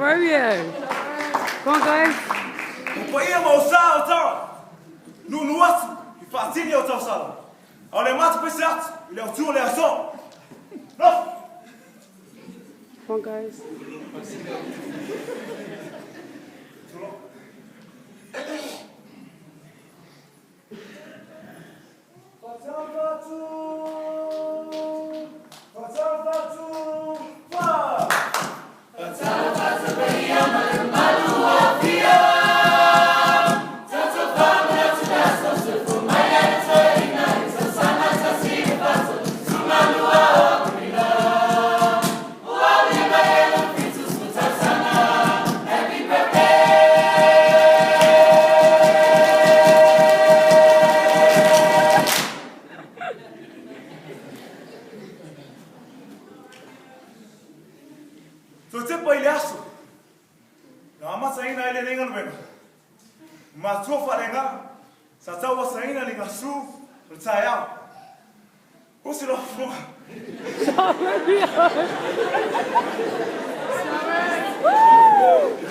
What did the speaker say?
Romeo. Come on, guys. O paia ma o sa o tara, nunu atu i faatini o tausala. A o le mata pese atu i le autu o le aso. Nofo! Come on, guys. Toe tepa i le aso na amataina ai lenei galuega, matua faaleaga sa tauasaina le gasu o le taeao. Osi loa fofoga. Sorry. Woo!